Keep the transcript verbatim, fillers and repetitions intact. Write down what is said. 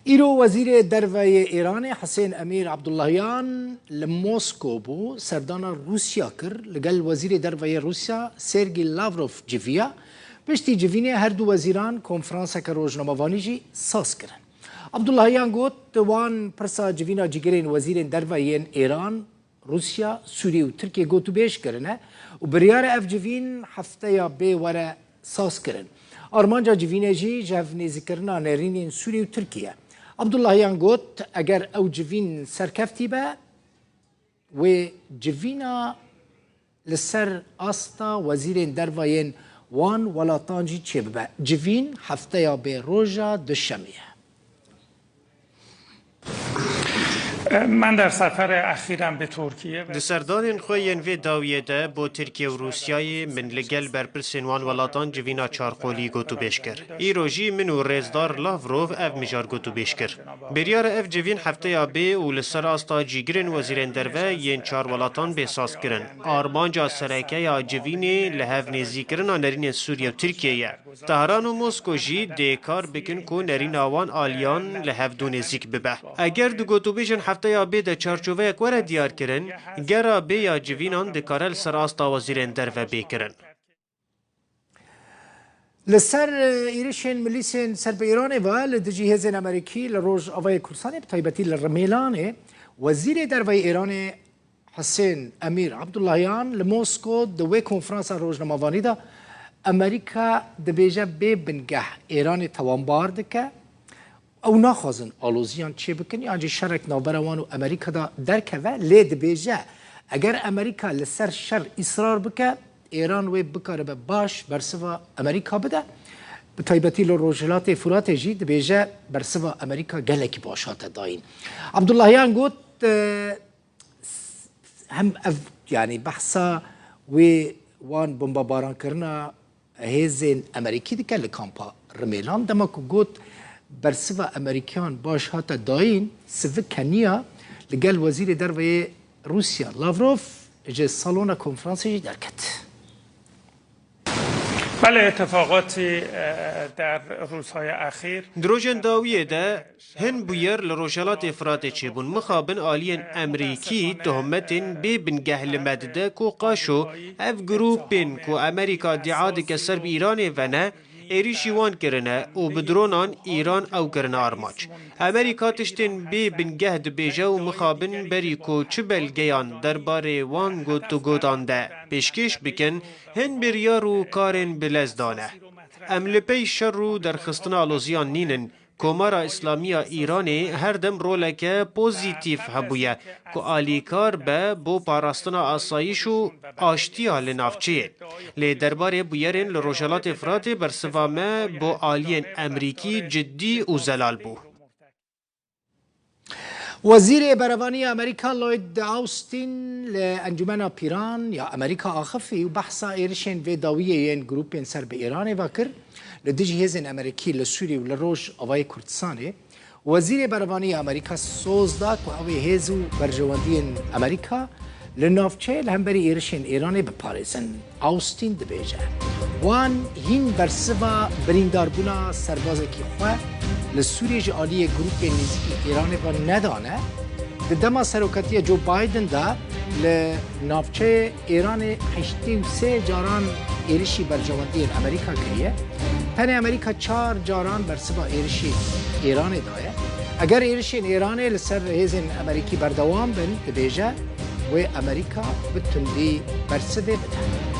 Îro Wezîrê Derve yê Îranê Hisên Emîr Abdullahiyan li Mosko bû, serdana Rûsya kir, li gel Wezîrê Derve yê Rûsya Sergî Lavrov civiya. Piştî civînê her du wezîran konferanseke rojnamevanî jî saz kirin. Abdullahiyan got, wan pirsa civîna cîgirên wezîrên derve yên Îran, Rûsya, Sûrî û Tirkiyê gotûbêj kirine û biryar e ev civîn hefteya bê were sazkirin. Armanca civînê jî ji hev nêzîkirina nerînên Sûrî û Tirkiye. Abdullahiyan got, eger ew civîn serkeftî be, wê civîna li ser asta wezîrên derve yên wan welatan jî çêbibe. Civîn hefteya bê roja Duşemê ye. من در سفر اخیرم به ترکیه و Di serdanên xwe yên vê dawiyê de bo Tirkiye û Rûsyayê min li gel berpirsên wan welatan civîna çarqolî gotûbêj kir. Îro jî min û rêzdar Lavrov ev mijar gotûbêj kir. Biryar e ev civîn hefteya bê û li ser asta cîgirên wezîrên derve yên çar welatan bê sazkirin. Armanca sereke ya civînê li hev nêzîkirina nerînên Sûriye û Tirkiye ye. Tehran û Mosko jî dê kar bikin ku nerîna wan aliyan li hev du nêzîk bibe. Eger di gotûbêjên hefteya bê de çarçoveyek were diyarkirin, gera bê ya civînan dikare li ser asta wezîrên derve bê kirin. Li ser, e, êrişên milîsên ser bi Îranê ve li dijî hêzên Amerîkî li Rojavayê Kurdistanê, bi taybetî li Rimêlanê, Wezîrê Derve yê Îranê Hisên Emîr Abdullahiyan li Mosko di wê konferansa rojnamevanî de Amerîka dibêje bê bingeh Îranê tawanbar dike. Ew naxwazin aloziyan çêbikin yan jî şerek navbera wan û Amerîka de derkeve, lê dibêje, eger Amerîka li ser şer îsrar bike, Îran wê bikaribe baş bersiva Amerîka bide. Bi taybetî li Rojhilatê Furatê jî dibêje bersiva Amerîka gelekî baş hate dayîn. Abdullahiyan got, e, hem ev, yanî behsa wê wan bombabaran kirina hêzên Amerîkî dike li kampa Rimêlan. Dema ku got bersiva Amerîkiyan baş hate dayîn, sivik keniya li gel Wezîrê Derve yê Rûsya Lavrov ji salona konferansê jî derket. بله، اتفاقاتی، اه، در روزهای اخیر Di rojên dawiyê de hin bûyer li Rojhelatê Firatê çêbûn. Mixabin aliyên Emerîkî tohmetên bê bingeh li me dide ku qaşo ev grûpên ku Amerîka dîa dike ser bi Îranê ve ne, êrîşî wan kirine û bi dronan Îran ew kirine armanc. Amerîka tiştên bê bingeh dibêje û mixabin berî ku çi belgeyan derbarê wan gotogotan de pêşkêş bikin, hin biryar û karên bi lez dane. Em li pey şer û derxistina aloziyan nînin. Komara Îslamî ya Îranê her dem roleke pozîtîf hebûye ku alîkar be bo parastina asayîş û aştiya li navçeyê. Lê derbarê bûyerên li Rojhelatê Firatê bersiva me bo aliyên Emerîkî cidî û zelal bû. Wezîrê Berevanî ya Amerîka Lloyd Austin li Encûmena Pîran ya Amerîka axifî û behsa êrişên vê dawiyê yên grûpên ser bi Îranê ve kir, li dijî hêzên Amerîkî li Sûrî û li Rojavayê Kurdistanê. Wezîrê Berevanî ya Amerîka soz da ku ew ê hêz û berjewendiyên Amerîka li navçeyê li hemberî êrişên Îranê biparêzin. Austin dibêje, wan hîn bersiva birîndarbûna serbazekî xwe li Sûriyê ji aliyê grûpên nêzîkî Îranê ve nedane. Di dema serokatiya Joe Biden de li navçeyê Îranê heştê û sê caran êrişî berjewendiyên Amerîka kiriye. Tenê Amerîka çar caran bersiva êrişî Îranê daye. Eger êrişên Îranê li ser hêzên Amerîkî berdewam bin, dibêje, wê Amerîka bi tundî bersivê bide.